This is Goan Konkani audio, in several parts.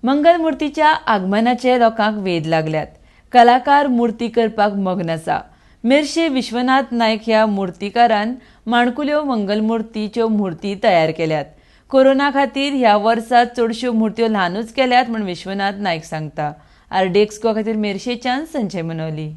मंगलमुर्तीच्या आगमनाचे लोकांक वेध लागल्यात. कलाकार मूर्ती करपाक मग्न आसा. मेरशे विश्वनाथ नायक ह्या मूर्तिकारान माणकुल्यो मंगलमुर्तीच्यो मूर्ती तयार केल्यात. कोरोना खातीर ह्या वर्सा चडश्यो मूर्त्यो ल्हानूच केल्यात म्हूण विश्वनाथ नायक सांगता. आरडीएक्स गोवा खातीर मेरशेच्यान संजय मनोली.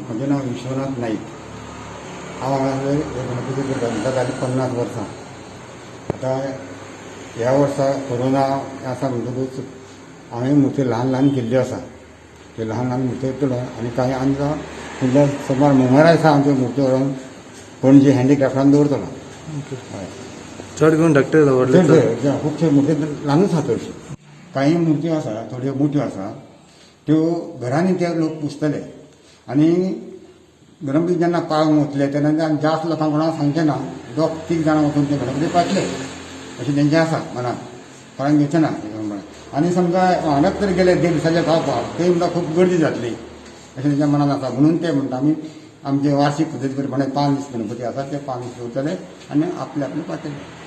म्हजें नांव विश्वनाथ नाईक. हांव हांगासर हे गणपती करता म्हाका जालीं 50 वर्सां. आतां ह्या वर्सा कोरोना आसा म्हणटकूच हांवें मुर्त्यो ल्हान ल्हान केल्ल्यो आसा. त्यो ल्हान ल्हान मुर्त्यो करतलो आनी कांय आमकां फुडल्या सोमार मंगळारा दिसा हांव त्यो मुर्त्यो व्हरोन पणजे हँडीक्राफ्टान दवरतलो. हय. चड करून धाकटे दवरले. चड खुबश्यो मुर्त्यो ल्हानूच आसा चडश्यो. कांय मुर्त्यो आसा, थोड्यो मोट्यो आसा, त्यो घरांनी ते लोक पुजतले आनी गणपती जेन्ना पाळूंक वतले तेन्ना जास्त लोकांक कोणाक सांगचे ना, दोग तीग जाणां वचून ते गणपती पाळटले अशें तेंचें आसा मनात, कोणाक घेवचें ना. आनी समजा वांगडाच तर गेले 1.5 दिसाचे पावपाक थंय म्हणटा खूब गर्दी जातली अशें तेंच्या मनान आसा. म्हणून ते म्हणटा आमी आमचे वार्षीक पद्दती प्रमाणे 5 दीस गणपती आसा ते 5 दीस दवरतले आनी आपले आपले पाळटले.